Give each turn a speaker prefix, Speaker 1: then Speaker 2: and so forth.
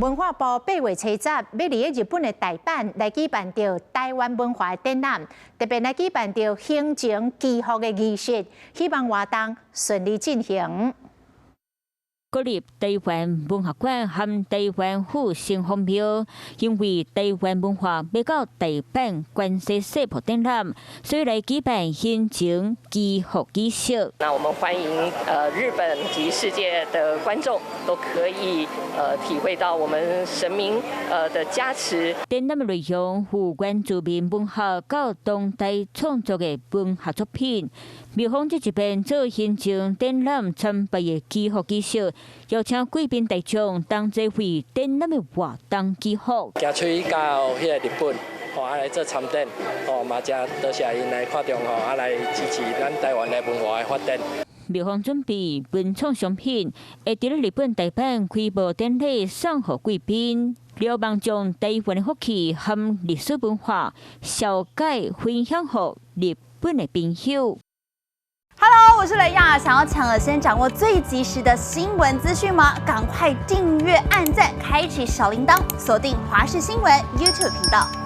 Speaker 1: 文化部8月初十，欲佇咧日本的大阪來舉辦著台灣文化的展覽，特別來舉辦著行前祈福的儀式，希望活動順利進行。
Speaker 2: 國立台灣文學館和台灣府城隍廟，因為台灣文化欲到大阪關西世博展覽，所以來舉辦行前祈福儀式。
Speaker 3: 那我們歡迎日本及世界的觀眾都可以體會到我們神明的加持。
Speaker 2: 展覽的內容有原住民文學到當代創作的文學作品。廟方這一邊做行前展覽參拜的祈福儀式，邀請貴賓大眾同齊為展覽的活動祈福。
Speaker 4: 行喙到彼个日本，吼啊來做參展，吼嘛誠多謝𪜶來看重吼，啊來支持咱台灣的文化的發展。
Speaker 2: 廟方準備文創商品，會佇咧日本大阪開幕典禮送予貴賓，尞望將台灣的福氣和歷史文化紹介分享予日本的朋友。
Speaker 5: Hello，我是雷亞，想要搶先掌握最及時的新聞資訊嗎？趕快訂閱、按讚、開啟小鈴鐺，鎖定華視新聞 YouTube 頻道。